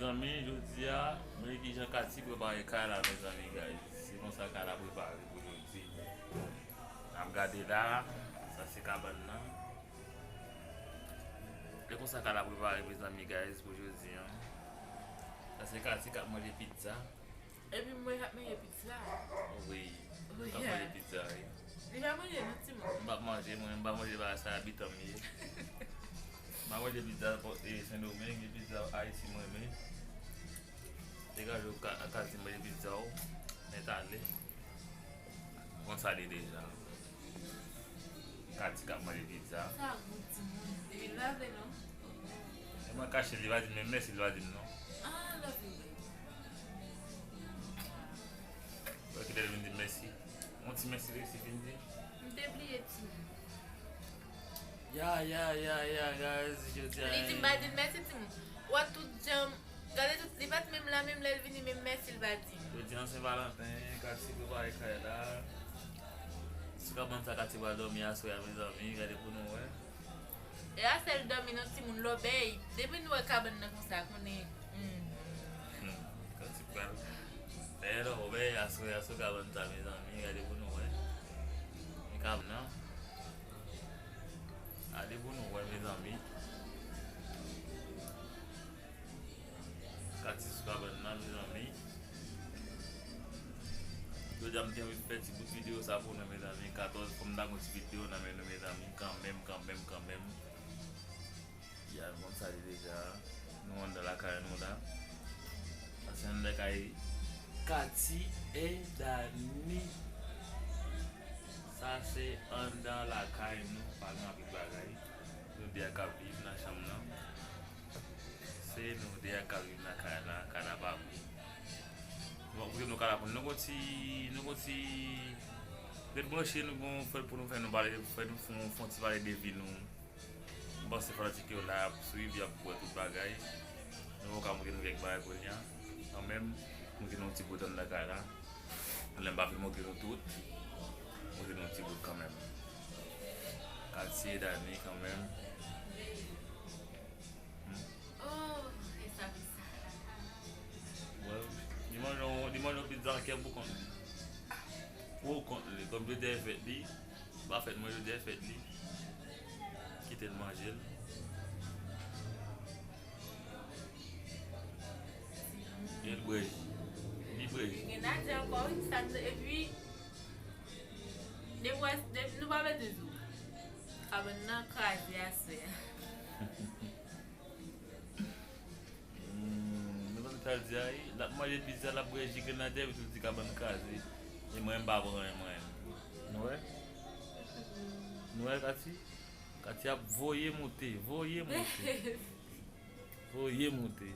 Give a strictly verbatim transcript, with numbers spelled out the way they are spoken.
Mezanmi, jodi a, mwen ki jan Katy prepare kay la, mezanmi, guys. Se konsa kay la prepare pou jodi. N ap gade la, sa se kabann nan. E konsa kay la prepare, mezanmi, guys, pou jodi a. Sa se Katy k ap manje pizza. Epi mwen k ap manje pizza. Wi, wi, k ap manje pizza, wi. Li pa manje non, timoun. M p ap manje, mwen, m pa manje bagay sa, abitan m ye. M pa manje pizza, e, Sendomeng, e pizza Ayiti mwen renmen. Degaje w, Ka-, Katy, manje pizza w, men tale. Konn sa li deja. Katy k ap manje pizza. Sa gou timoun. Epi l pa vle non. E mwen kache, li pa di m menm mèsi, li pa di m non. Ah, love you, baby. Wè ki lè l vin di m mèsi. Yon ti mèsi resi vin di. M te bliye timoun. Ya, ya, ya, ya, guys, jodi a. Li di m pa di l mèsi timoun. Wè tout jan Gade tout, li pa t menm la, menm lè l vini, menm mèsi l pa di. Jodi a Sen Valanten, Katy prepare kay la. Sou kabann sa Katy pral dòmi aswè a, mezanmi, gade pou nou wè. E a sèl dòmi non timoun lòbèy. Depi nou wè kabann nan konsa, konnen. Hmm. Hmm. Katy pral fè lòbèy aswè a sou kabann sa, mezanmi, gade pou nou wè. E kabann nan. Gade pou nou wè, mezanmi. Katy sou kabann nan, mezanmi. Jodi a m te anvi fè ti bout videyo sa pou nou, mezanmi. Katòz fò m ta gon ti videyo nan men nou, mezanmi. Kanmenm, kanmenm, kanmenm. Ya, nou konn sa li deja. Nou anndan lakay nou la. Sa se anndan kay Katy e Dani. Sa se anndan lakay nou. Pa gen anpil bagay. Nou de a k ap viv nan chanm nan. Se nou de a k ap viv nan kay la, kay la pa bon. Bon, kote nou kay la pou nou gon ti, nou gon ti ret branche, nou gon fè pou nou fè nou pale, fè nou fè, fè yon ti pale de vi nou. M panse fanatik yo la ap swiv, y ap wè tout bagay. Nou poko ka montre nou kèk bagay kounye a. Kanmenm, montre nou yon ti bout anndan kay la. Lè m pa fin montre nou tout, montre nou yon ti bout kanmenm. Katy e Dani kanmenm. Hmm. Oh, e sa, e sa. Well, li manje yon, li manje yon pizza an kè pou kont li. Pou kont li, kòm jodi a e fèt li, pa fèt mwen jodi a e fèt li. Kite l manje l. E l bwè ji. Li bwè ji. Gen Nadia ankò, wi, sa, epi, depi wè, depi nou pa mete zo. Kabann nan kraze aswè a. Hmm, nou konn sa l di a, wi. L ap manje pizza, l ap bwè ji grenadya, epi tou l di kabann kraze. E mwen, m pa pran, mwen. Nou wè? Nou wè, Katy? Katy ap voye moute, voye moute. Voye moute.